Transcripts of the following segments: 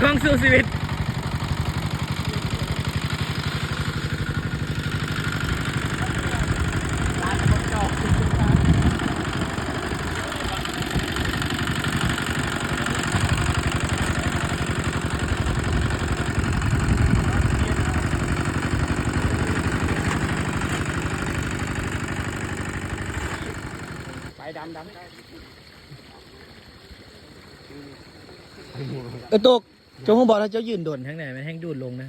ກ້ອງສູ້ຊີວິດ. ໄປດຳ ດຳ ເອີ ຕົກ. ເຈົ້າຮູ້ບໍ່ ຖ້າເຈົ້າຢືນດົນທາງໃນ ມັນແຮ່ງດູດລົງນະ.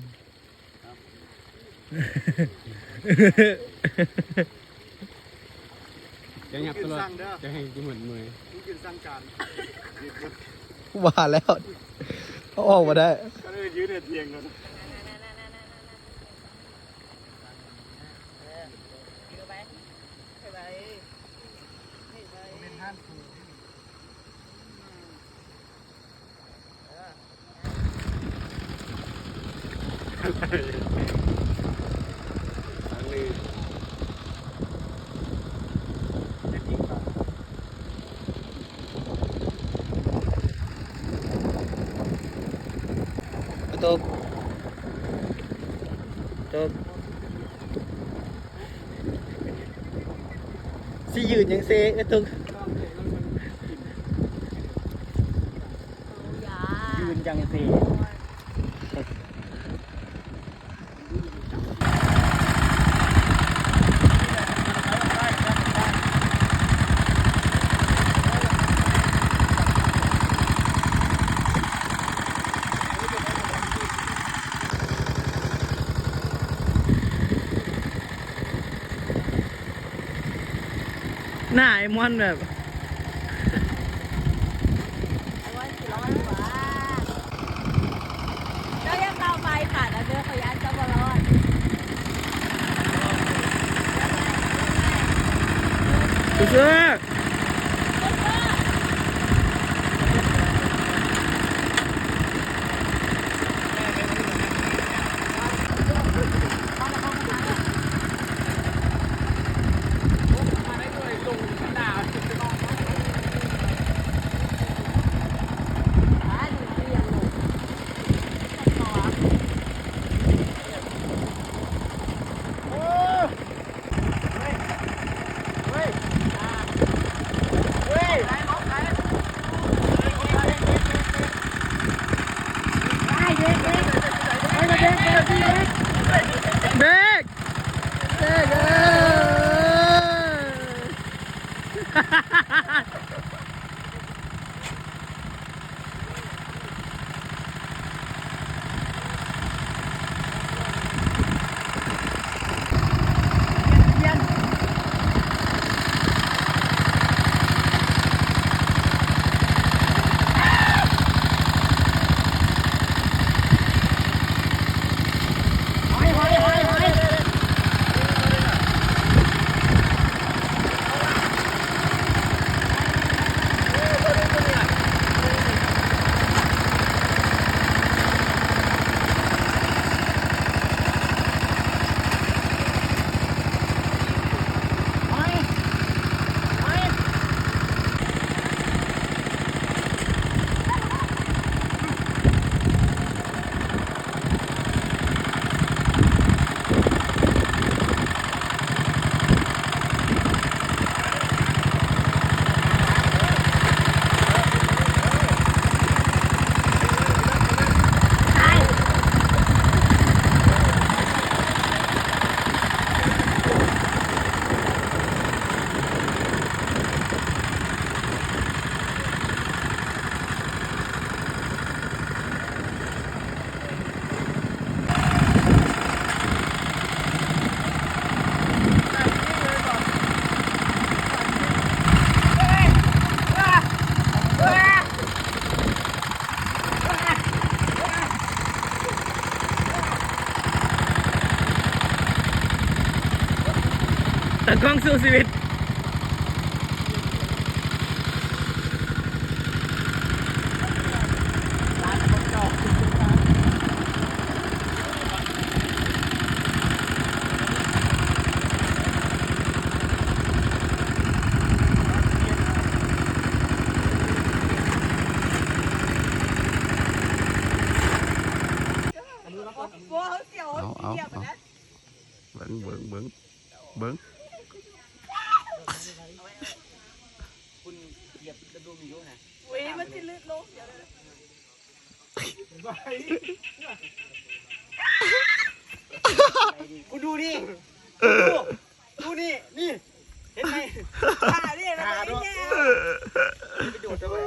ຈະຫຍັບຕະຫຼອດ ຈະແຮ່ງຈະໝົດເມື່ອຍ. ວ່າແລ້ວ ເອົາອອກບໍ່ໄດ້. ຕົກ ຕົກ. ຊິຢືນຫຍັງເຊ ເອີ ຕົກ ຢືນຫຍັງເຊ. ໜ້າໄອ້ມ່ອນແບບ ເຈົ້າຢ່າເຕົາໄຟຂາດເດີ ເຂົາຢ້ານເຈົ້າບໍ່ລອດ. ເອີ. ເບຣກ ເບຣກ ເອີ. ຕາກ້ອງສູ້ຊີວິດ. ໄ ເອົາ ເອົາ ເບິ່ງ ເບິ່ງ ເບິ່ງ ເບິ່ງ ຄຸນຢຽບກະດຸມຢູ່ນະ ເວີຍ ມັນຊິລື່ນລົງ ເອີ ກູດູນີ້ ເອີ ກູດູນີ້ ນີ້ ເຫັນໄໝ ຂ້ານີ້ ຂ້າເນາະ ເອີ ໄປໂດດເອົາໄວ້.